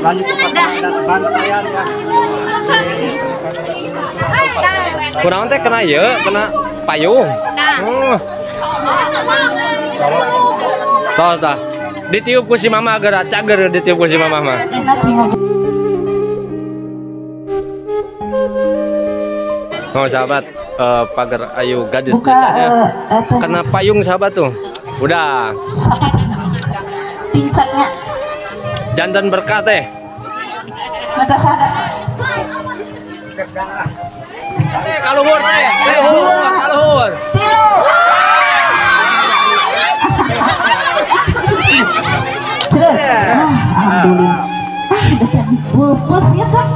Lanjut ke bantaian ya. Kurang teh kena ya, kena payung. Tos dah. Ditiup ku si mama geura cager ditiup ku si mama mah. Oh sahabat, pagar ayu gadis desanya kena payung sahabat tuh. Udah. Tincaknya. Jantan berkah teh. Maca sadar. Teh kaluhur teh, teh kaluhur. Tilu. Alhamdulillah. Ah, udah can pupus ya tuh.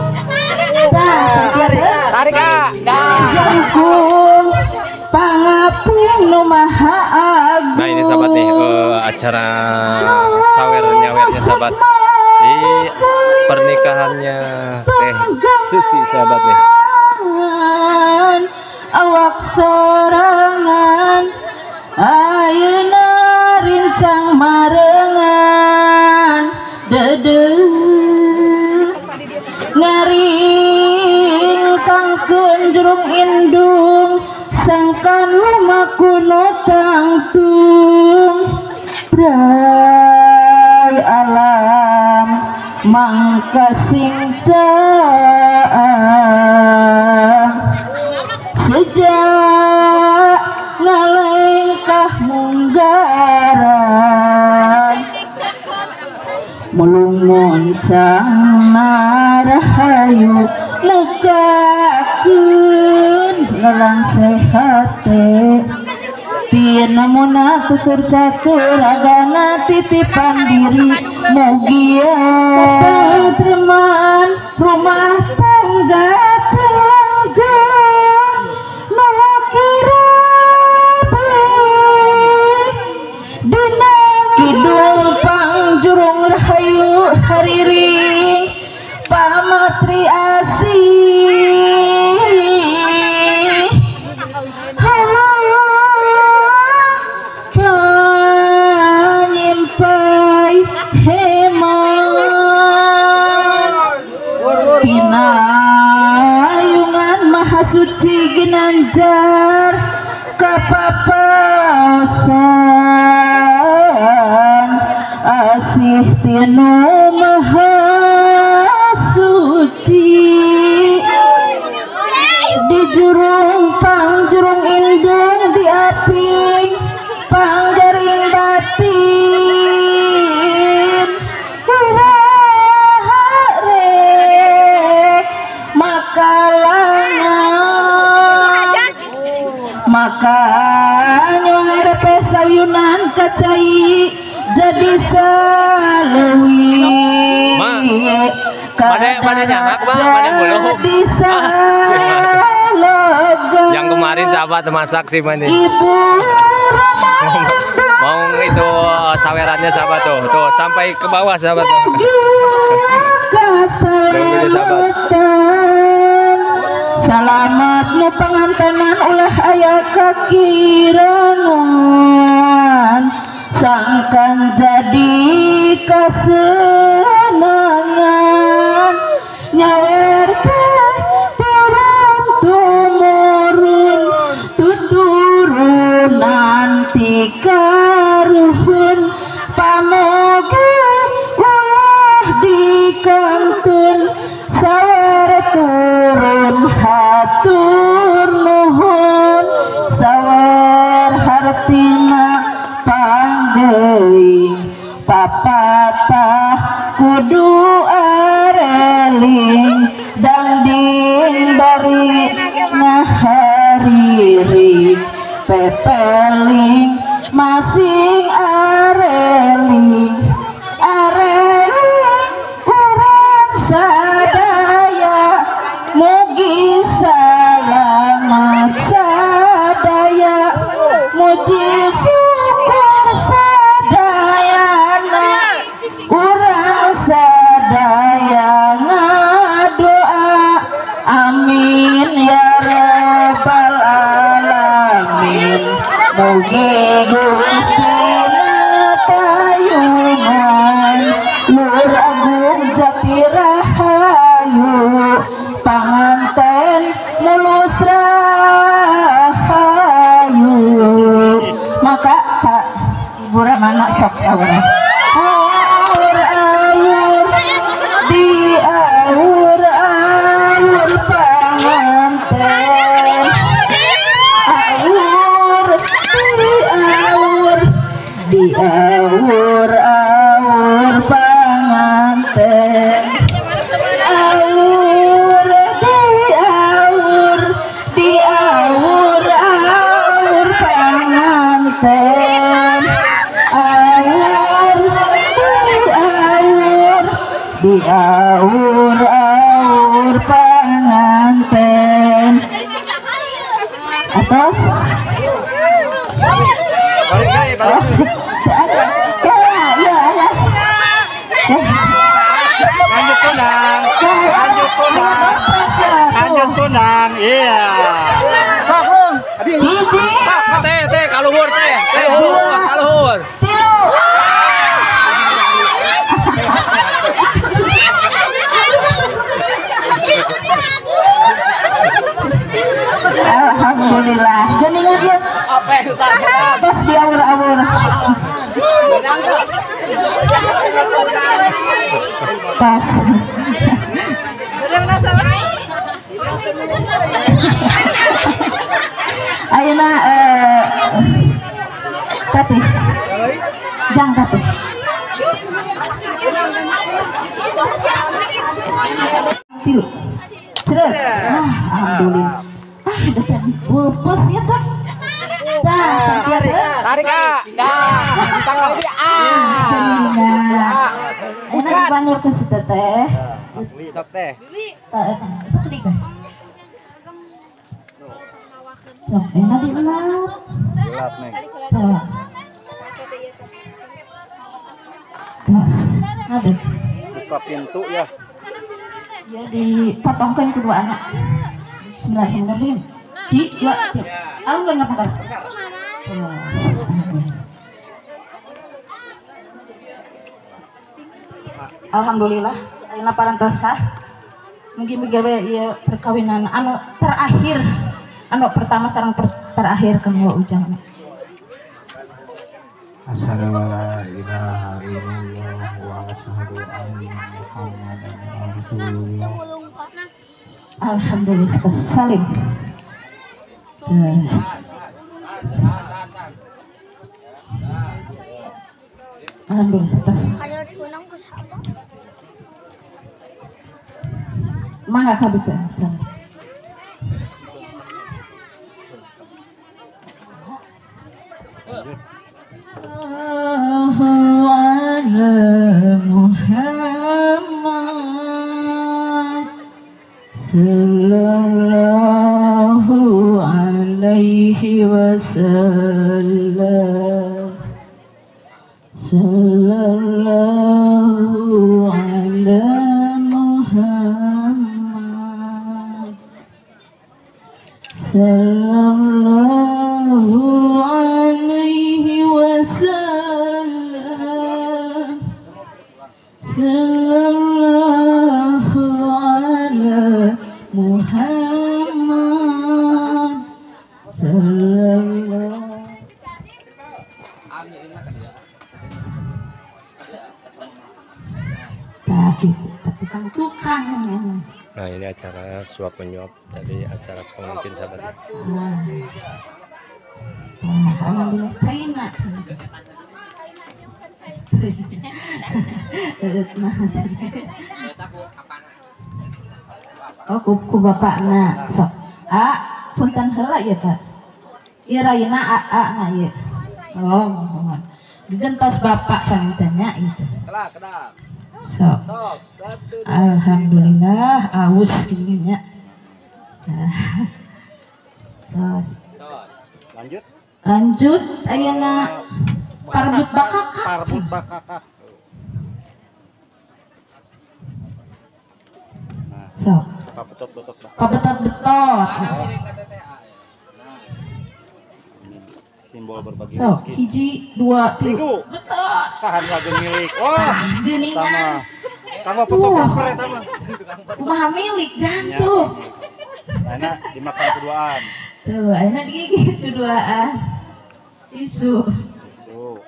Tarik kak. Jangkung pangapung nu maha agung. Nah ini sahabat nih acara sawer nyawernya sahabat di pernikahannya Teh Susi sahabat nih. Awak sorangan ayeuna rincang marengan dede ngaring kangkeun jurung indung sangkan makuno tangtung brai alam mangka sing caang sejak ngalengkah munggaran mulung moncang narahayu mukakeun lalang sehate tinamuna tutur catur agana titipan diri mugia treman rumah tangga celangga nolaki rapi dina kidung pangjurung rahayu hariring pamatri asih penyimpai heman kinayungan maha suci ginanjar kapapasan asih tinu maha suci di jurung pangjurung indung di aping panggaring batin rek makalangan maka nyong repesayunan kacai jadi salewi yang kemarin sahabat masak sih mana ibu mau itu sawerannya sahabat tuh tuh sampai ke bawah sahabat tuh. Selamat nu pangantenan ulah aya kakirangan sangkan jadi kesenangan nyawer teh turun tumurun tuturunan tikaruhun pamoga ulah dikantun sawer turun hatur nuhun sawer hartina panggeuing papatah kudu areling dangding bari ngahariring pepeling masing areling areling urang sadaya mugi salamat sadaya muji syukur sadayana urang sadaya ngadoa amin ya rabbal alamin mugi Gusti Bupati Rahayu panganten mulus rahayu. Maka kak Ibu Ramana sok awur awur di awur awur panganten awur di awur di awur awur panganten awur di awur awur panganten awur di awur di awur awur panganten. Atas lanjut tunang, lanjut tunang, lanjut tunang, iya. Hiji, teh teh kaluhur teh, teh kaluhur. Tilu. Alhamdulillah. Geningan ieu. Tos diawur-awur. Tos. Ayeuna Tati. Jang Tati. Tilu. Ceret. Ah, alhamdulillah. Ah, udah can pulpus ya teh. Tah, can biasa. Tarik ah. Nah, tangkap dia ah. Enak banget ke si teteh. Asli sok teh. Tah, sok deui teh. Sok enak diulap. Diulap neng. Tos. Tos. Aduh. Buka pintu ya. Ya dipotongkan kedua anak. Bismillahirrahmanirrahim. Ci, dua, tiga. Alun nggak ngapakar. Terus. Alhamdulillah, ayeuna parantos sah. Mugi-mugi we ieu perkawinan anu terakhir, anu pertama sareng terakhir kanggo Ujang. Asyhadu an la ilaha illallah wa asyhadu anna Muhammadan rasulullah. Alhamdulillah salim. Alhamdulillah tos. Mangga ka ditu. Ala Muhammad sallallahu alaihi wasallam, sallallahu ala Muhammad, sallallahu alaihi wasallam, sallallahu ala Muhammad, sallallahu. Tukang. Nah, ini acara suap menyuap dari acara pengantin sahabat. Nah, alhamdulillah China. Oh, ku bapakna sok. Ah, punten heula ieu Kak. Ieu rayina aa na ieu. Oh, mohon. Digentos bapak pangintennya itu. Sok. Alhamdulillah aus gini nya. Nah. Terus. Lanjut. Lanjut ayeuna parbut bakakak. Parbut bakakak. Nah. Sok. Pabetot-betot bakakak. Pabetot-betot. Simbol berbagi sok, rezeki. Hiji, dua, tilu. Betot. Sahan lagu milik. Wah, geuningan. Kamu fotografer eta mah. Kumaha milik jantung. Ayeuna dimakan keduaan. Tuh, ayeuna digigit keduaan. Tisu. Tisu.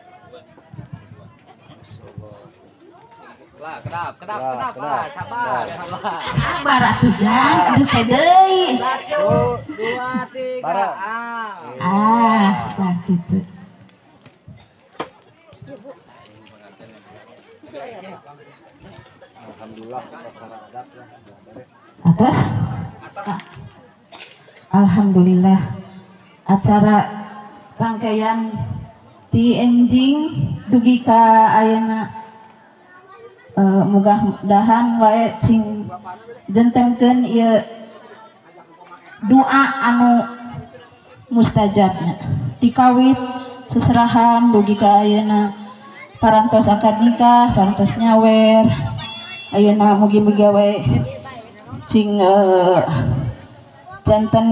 Lah, kedap, kedap, kedap, ah, sabar, sabar. Sabar atuh jang, aduh kayak deui. 1, 2, 3, ah. Ah, nah gitu. Alhamdulillah upacara adat ya beres. Atas. Alhamdulillah acara rangkaian ti enjing dugi ka ayeuna mudah-mudahan wae cing jentenkeun ieu doa anu mustajabnya tikawit seserahan dugi ka ayeuna parantos akad nikah parantos nyawer ayeuna mugi-mugi wae cing janten